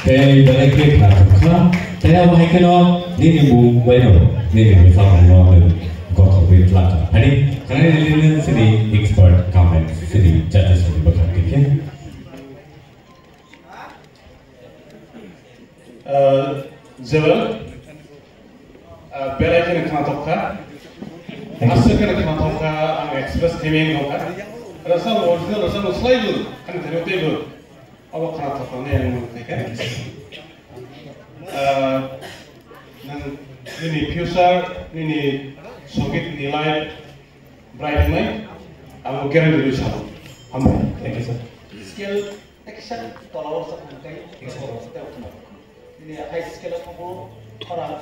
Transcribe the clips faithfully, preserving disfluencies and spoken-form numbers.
Tei belai khe khna thangkha. Tei abo hai kheno nini mung bai no, nini bwsarok no gothok bai tlangkha. Hani khna nini sini expert comment sini judges ni bwkhak tikhe. Ah, Joel, ah, belai kheno khna thangkha. Aswk kheno khna thangkha, ang express khe meng thangkha. Rasa original rasa no slai jul, ani thani tei jul. Abo khna thok nai ang mung khe. Ah, nang nini future, nini songit ni life bright nai, amo guarantee rwi sabo. Hambai. Thank you, sir. Scale action tola o sa khum kai. Thank you, sir. Nini high scale o khubu khorang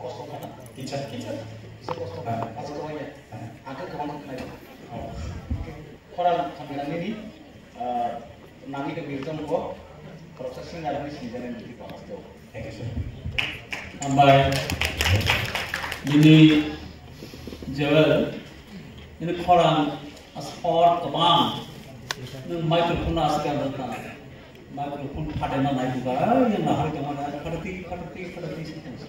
kosto khana. Kicha, kicha. Kicha kosto khana. Ah. Ajo to ya. Ah. Angka khamang khanai. Oh. Khorang khamina nini, ah, nangni ke birjam ko, khoroksa singa rani sinjana nini ko asto. Thank you, sir. Hambai, nini Joel, nini khorang asor kabang, nini microphone asik ang kha, microphone phatai ma nai buka, yang nahar kama nai, phatati, phatati, phatati, phatati.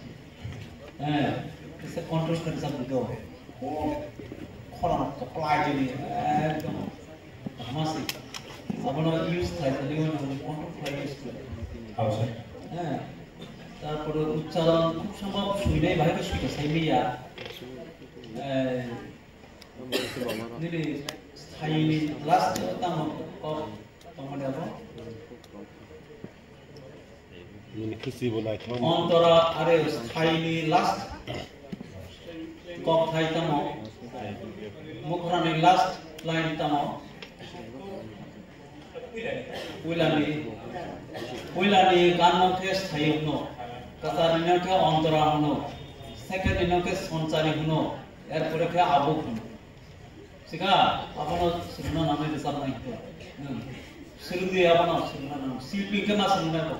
Eh, kisa control kar sa buka. Khorang kaplai jeni, ekdom hamasi. Abono use khlai sani, oino control khlai use khlai. Hao, sir. Heh. Tarpore uchcharon khub sombhob suinai bahai khe suita sai maya. Eh, nini sthayini last tamo kok tongmani abo? Nini khusi bo naithok. Ontora are sthayini last kokthai tamo? Mukhorani last line tamo? Puilani, puilani ganno khe sthayi hwno, kwcharnino khe ontora hwno, secondnino khe sonchari hwno, erpore khe abuk hwno. Sikha, abono swrwngna nangnai rwchapnai hwnkhe. Hmm. Swrwngdi abono swrwngna nangnai. Silpi hwnkhe ma swrwngnai bo.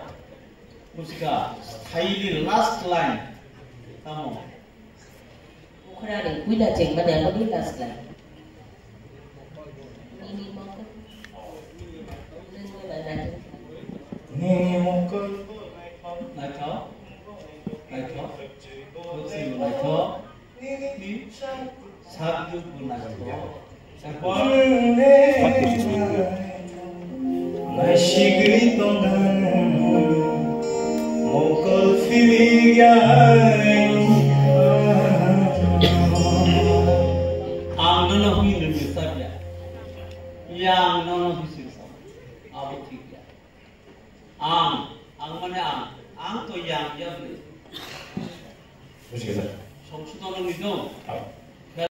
Sikha, sthayini last line tamo? Ukhrani puila chengmani aboni last line. Nini mokol. Nini mokol. Naithok. Naithok. Naithok. Sakduk bo naithok. Naisigwi tongkha mokol philirya. Ang nono hwnwi rwngwi sakya. Yang nono hwnwi sakya. Abo thik ya. Ang, ang mane ang, ang to yang ya bwle. Buji kha, sir. Songsodon wngwi dong. Ah.